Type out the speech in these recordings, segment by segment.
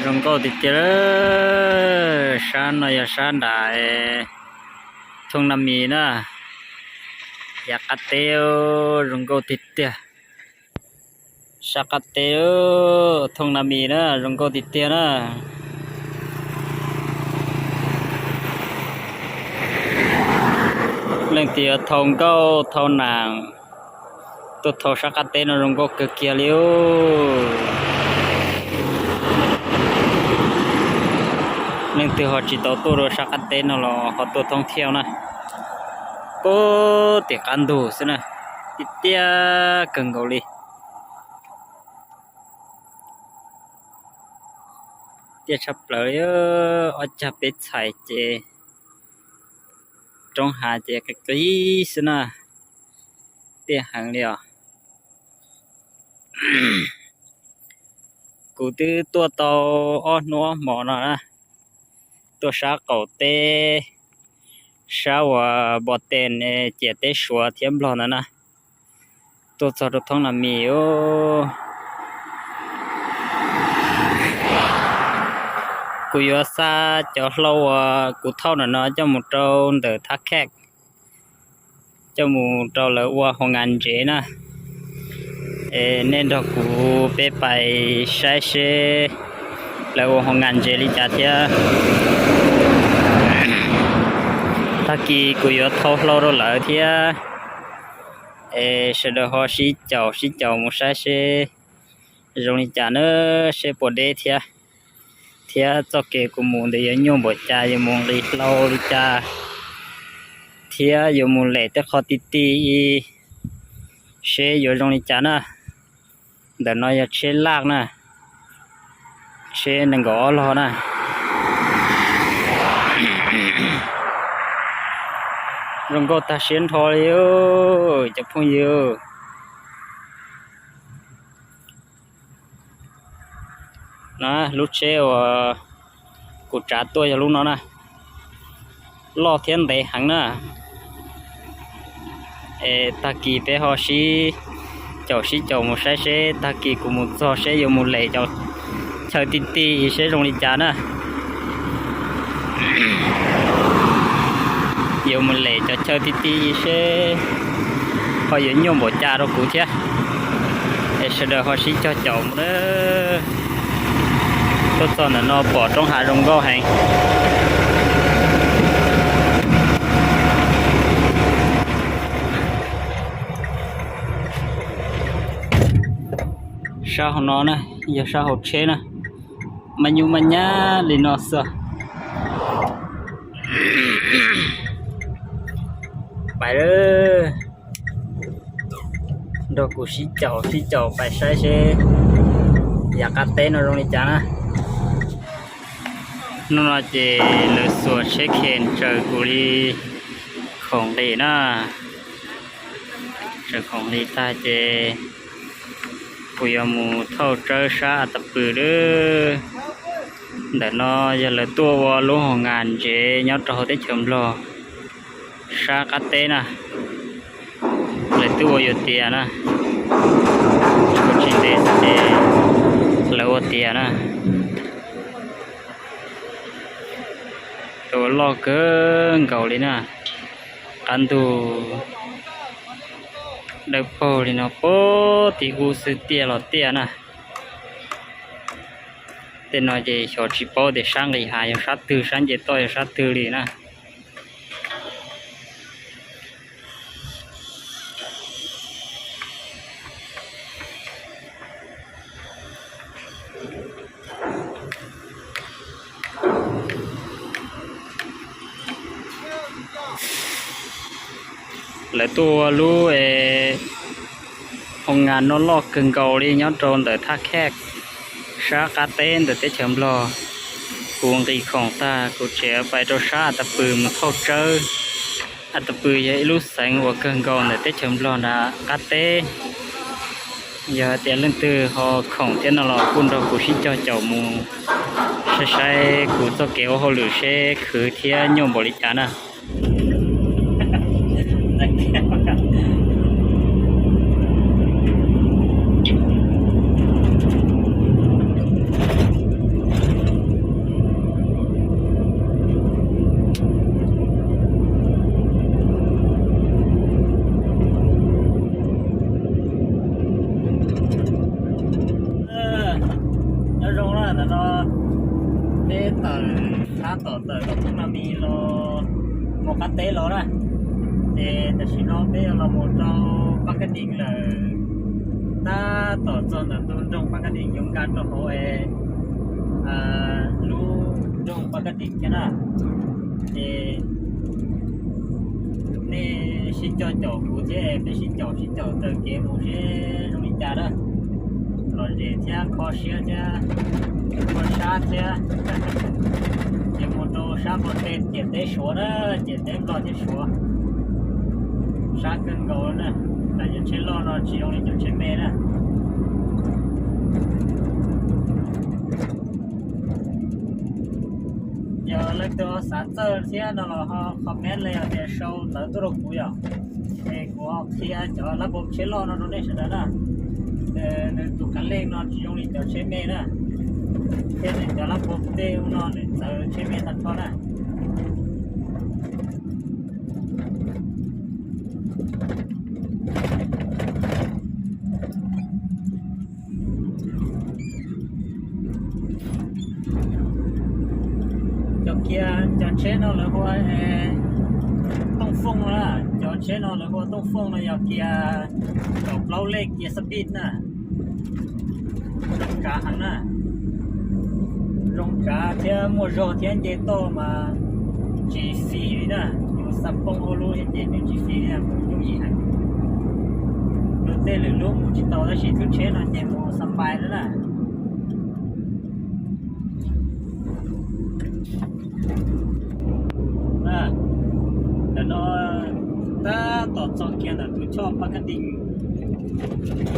Zoo nkauj tiag tiag. Sab no yog sab nram Thooj Naj Mis na, yav qab teb, zoo nkauj tiag tiag. Sab qab teb Thooj Naj Mis na, zoo nkauj tiag tiag na. Leej twg yuav thau nkauj thau nam tuaj thau sab qab teb no zoo nkauj kawg kiag li. Leej twg ho tsis tau tuaj rau sab qab teb no los ho tuaj thoob thiab na. Puag tim qab ntug xwb na, tiag tiag kawg nkaus li. Tiaj tshaj plaws li, ob cag peb txhais ces roob hav ces qis qis xwb na. Tiaj heev li os. Kuv twb tuaj tau ob hnub ob hmo no na, tuaj sab qaum teb, sab uas Npos Tes, ciam teb Suav thiab Nplog ntawd na, tuaj txog rau Thooj Naj Mis. Kuv yuav xa cov hlau uas kuv thauj ntawm no coj mus rau ntawm Thab Khaj, coj mus rau lawv ua hoo ngas ntsev na. Es nej nrog kuv peb pais saib seb lawv ua hoo ngas ntsev li cas thiab. Tag kis kuv yuav thau hlau rau lawv thiab. Es sawv daws ho sib caum sib caum mus saib seb zoo li cas na, seb puas deb thiab, thiab txoj kev kuv mus ntawd yuav nyuaj npaum cas, yuav mus nqis hlau li cas, thiab yuav mus lem tej qho ti ti seb yuav zoo li cas na. Ntawm no yog tsheb laj na, tsheb nees nkaum ob log na. Zoo nkauj tag siab nrho li cov phooj ywg. Lub tsheb uas kuv tsav tuaj yog lub no na, loj thiab ntev heev na. Es tag kis peb ho sib caum sib caum mus saib seb tag kis kuv mus txog seb yuav mus lem cov chaw ti ti seb zoo li cas na. Yuav mus lem cov chaw ti ti seb ho yuav nyuaj npaum cas rau kuv thiab. Es sawv daws ho sib cog caum mus na. Tuaj txog ntawm no pom roob hav zoo nkauj heev. Sab hauv no na, yog sab hauv tsheb na, maj nyuj maj nyab li no xwb. Pais lawm, nrog kuv sib caum sib caum pais saib seb yav qab teb no zoo li cas na. Hnub no ces lawv xuas tsheb khes ntsaws kuv li khoom nqis na. Ntsaws khoom nqis tag ces kuv yuav mus thauj tsawb sab A Tas Pw lawm. Ntawm no yog lawv tuaj ua lub hoo ngas ntsev nyob rau hauv teb chaws Nplog sab qab teb na. Lawv twb ua yuav tiav na, ua tsis ntev xwb ces lawv ua tiav na. Lawv ua loj kawg nkaus li na. Qab ntug dawb paug li no, puag tim ub xwb tiaj los tiaj na. Tej no ces xyov tsis paub tias sab nqis hav yog sab twg, sab nce toj yog sab twg li na. Lawv tuaj ua lub hoo ngas no loj kawg nkaus li nyob rau ntawm Thaj Khaj sab qab teb ntawm teb chaws Nplog. Kuv nqis khoom tag kuv tseem pais rau sab A Tas Pw mus thauj tsawb. A Tas Pw yog ib lub xeev uas kawg nkaus ntawm teb chaws Nplog nram qab teb. Yog hais tias leej twg ho khoom thiab no los kuj nrog kuv sib cog caum mus saib saib kuv txoj kev ua hauj lwm seb khwv thiab nyuaj npaum li cas na. Ntawm no peb tawm qab tom tawm tom Phoob Nab Mis los mus qab teb los na, ces tam sim no peb yuav los mus rau Pab Kab Dis lawm. Tab tom txog ntawm ntu nroog Pab Kab Dis yuav nkag rau hauv lub nroog Pab Kab Dis thiab na. Ces nej sib coj caum kuv thiab, peb sib caum sib caum taug kev mus seb zoo li cas na. Lom zem thiab kho siab thiab, ua sab thiab. Ces mus rau sab Nplog teb, ciam teb Suav na, ciam teb Nplog thiab Suav. Sab kawg nkaus na, tam cov tsheb loj no tsis zoo li cov tsheb me na. Yog leej twg xav txawj thiab no los ho comment los yog tias sau ntawv tuaj rau kuv yom, es kuv ho qhia cov lab pov tsheb loj no rau nej sawv daws na. Nws tus kav leej no tsis zoo li cov tsheb me na, thiab nws cov lab pov tej no nws txawv tsheb me tag nrho na. Cov kiag cov tsheb no lawv hu ua Tooj Fooj na, cov tsheb no lawv hu ua Tooj Fooj no yog kiag kaum plaub lej kiag speed na. Zoo tsav heev na, zoo tsav thiab muaj zog thiab nce toj mas tsis fim li na. Yus xa poob ua lub thiab ces nws tsis fim li, yooj yim heev. Lub tej lwm lub mus tsis tau tab sis lub tsheb no ces mus xa npais lawm na. Ntawm no tab tom txog kiag ntawm tus choj Pab Kab Dis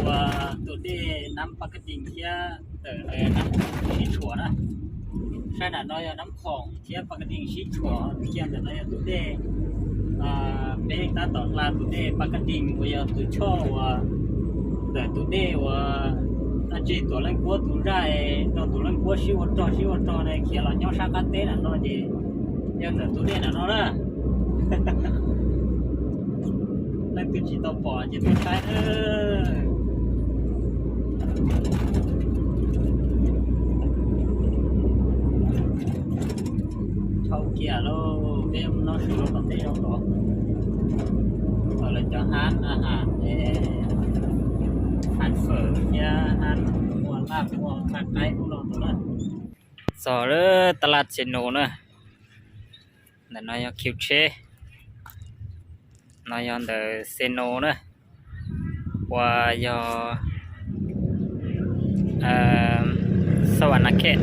uas tus dej Nab Pab Kab Dis thiab ntawm Nab Khoom sib tshuam na. Saib nram no yog Nab Khoom thiab Pab Kab Dis sib tshuam, kiag ntawm no yog tus dej, peb tab tom hla tus dej Pab Kab Dis uas yog tus choj uas ntawm tus dej uas dab tsi Tuam Leej Kuab tus zaj rau Tuam Leej Kuab sib ua rog sib ua rog na khiav los nyob sab qab teb nram no ces yog ntawm tus dej nram no na. Leej twg tsis tau pom ces tuaj saib. Dhau kiag lauj, peb noj su rau tom tej zaum los. Lawv cov hab, hab fawm thiab hab muag laj muag laj qaib ub no rau na. Txog lawm taj laj Xeno na. Ntawm no yog khiv tsheb, no yog ntawm Xeno na, uas yog Savannakhet.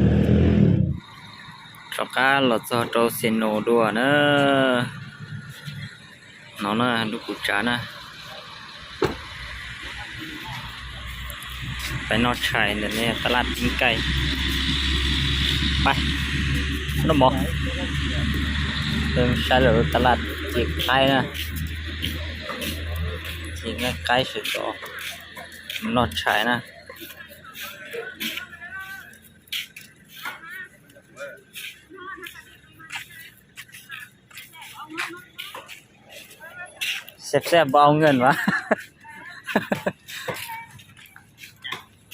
Rov qab los txog rau Xeno dua na. No na, lub kuv tsav na. Peb noj tshais ntawm no, taj laj Tib Nkaij. Pab noj mov, saib lawv taj laj cia qaib na, cia nqaij qaib sawv tod, noj tshais na. Xeb xeb npau nkees mas,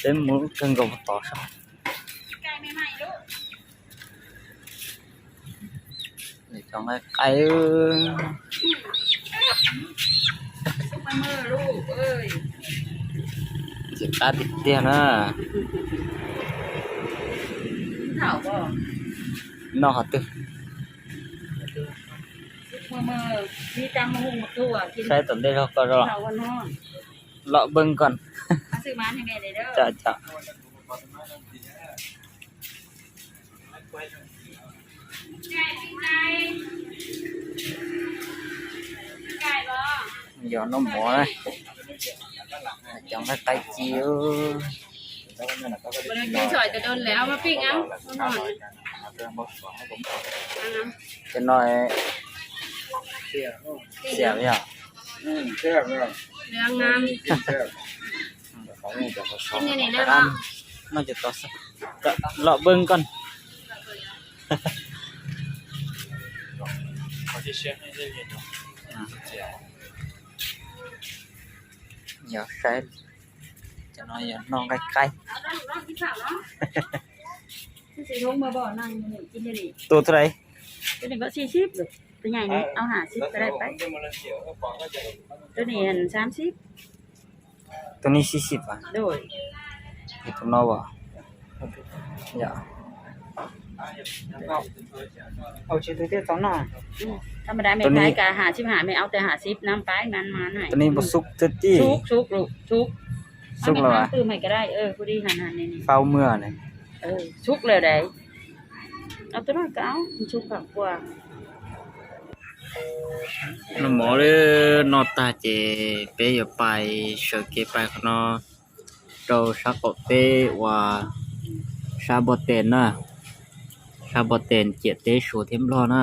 peb mus kawg nkaus tod saib. Cov nqaij qaib, ntxim qab tiag tiag na. Noj qhov twg? Saib tom ntej zog ko zog. Lom Beej ko. Yog noj mov na, cov nqaij qaib ci. Cov no xiam yog. Noj cov tod xwb. Lom Beej ko. Yog saib, cov no yog noj nqaij qaib. Tua tus dais? Tus này, tus này, tus này xib xib a? Tus no as? Tus này npau xub thiab tij. Xub los as? Fab mưa ne. Noj mov li no tag ces peb yuav pais sawv kev pais qhov no rau sab qaum teb uas sab Npov Tes na, sab Npov Tes ciam teb Suav thiab Nplog na.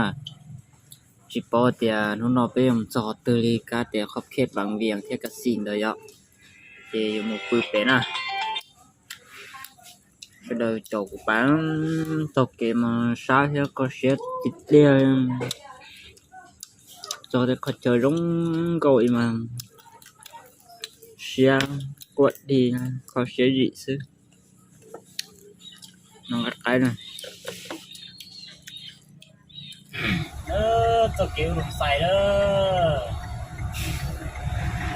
Tsis paub tias hnub no peb yuav mus txog qhov twg li, kab tias qhov Phet Vam Vias thiab Kas Xis ntawd yom, ces yuav mus pw pem na. Sawv daws caum kuv pais taug kev mas sab thiab kho siab tiag tiag. Txog tej qhov chaw zoo nkauj ib mas siab quaj dig, kho siab zim xwb. No qaib qaib na. Txoj kev ua Roos Xais na.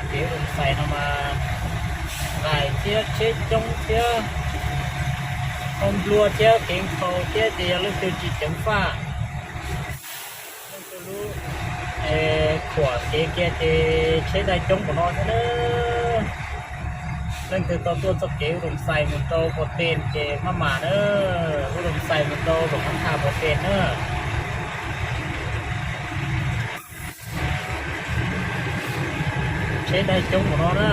Kev ua Roos Xais no mas nqaij thiab tsheb coob thiab, qhov nplua thiab kev nkhaus thiab ces yog leej twg tsis ceev faj, leej twg lub khuam kev kiag ces tsheb dai coob npaum no thiab na. Leej twg tau tuaj txoj kev ua Roos Xais mus rau Npov Tes ces maj mam na, ua Roos Xais mus rau Roos Hab Thas Npov Tes na. Tsheb dai coob npaum no na,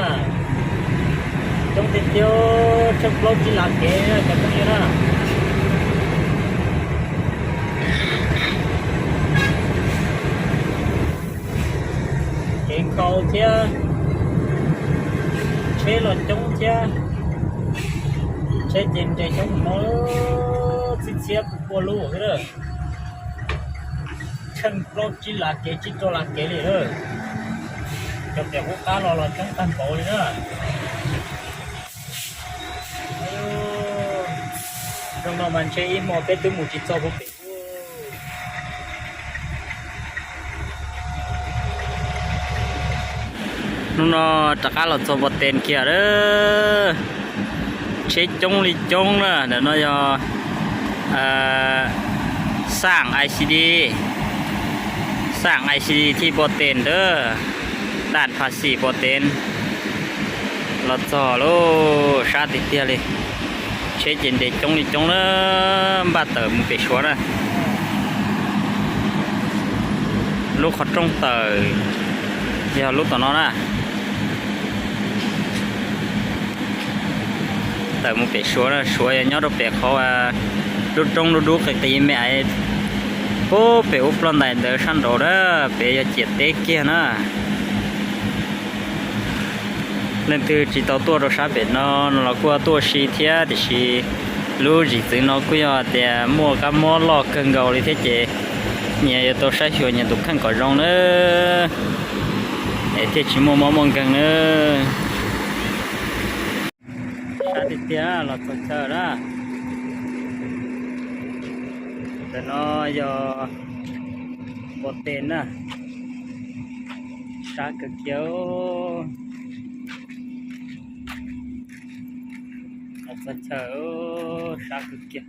coob tiag tiag, tsheej plaub tsib lav kev cov phooj ywg na. Kev nkhaus thiab, tsheb los coob thiab, tsheb ces nres coob npaum no, txhiab txhiab pua pua lub xwb na. Tsheej plaub tsib lav kev tsib rau lav kev li na. Cov pem qub qab los los coob tag npaum li na. Zoo no mas ntshe ib hmo peb twb mus tsis txog puag pem. Hnub no rov qab los txog Npov Tes kiag lawm. Tsheb coob li coob na, ntawm no yog xaj I C D, xaj I C D thib Npov Tes ntawd, daj pha xis Npov Tes. Los txog lauj, sab tiag tiag li. Tsheb ces nres coob li coob na, npaj tawm mus pem Suav na. Lub qhov rooj tawm yog lub tom no na. Tawm mus pem Suav na, Suav yog nyob rau pem qhov lub roob dub dub qis qis me aiv, puag pem ub ploj ntais ntawd sab nraud na, pem yog ciam teb kiag na. Leej twg tsis tau tuaj rau sab pem no no los kuj tuaj ua si thiab, tiam sis lub zim txwv no kuj yog tias muaj kab mob loj kawg nkaus li thiab ces nyias yuav tau saib xyuas nyias tus kheej kom zoo na, es thiaj tsis muaj mob muaj nkeeg na. Sab tiag tiag los txog chaw na. Ntawm no yog Npov Tes na. Sab kawg kiag. Los txog chaw, sab kawg kiag.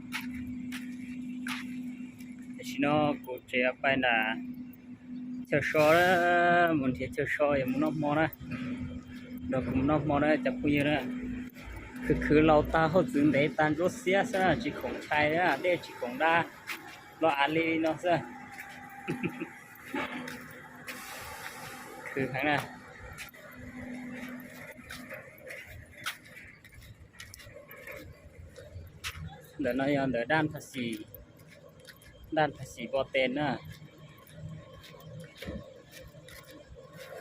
Tam sim no kuv tseem pais nram chaw so, mus nrhiav chaw so yuav mus noj hmo na. Nrog kuv mus noj hmo na cov phooj ywg na. Khwv khwv laus tag hauj txwv ntev tag ntsuab xiab xwb na, tsis khoom tshais na, dej tsis khoom da, los av li no xwb. Khwv heev na. Ntawm no yog ntawm daj pha xis, daj pha xis Npov Tes na.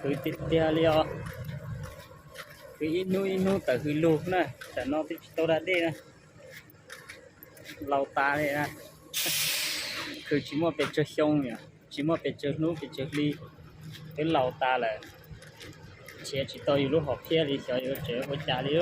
Khwv tiag tiag li os. Khwv ib hnub ib hnub tawm hws lug na, tam no twb tsis tau da dej na. Laus tas li na. Khwv tsis muaj pes tsawg xyoo, tsis muaj pes tsawg hnub pes tsawg hli, twb laus tas lawm. Nrhiav tsis tau yus lub hom phiaj li, xyov yuav tseem ua cas li.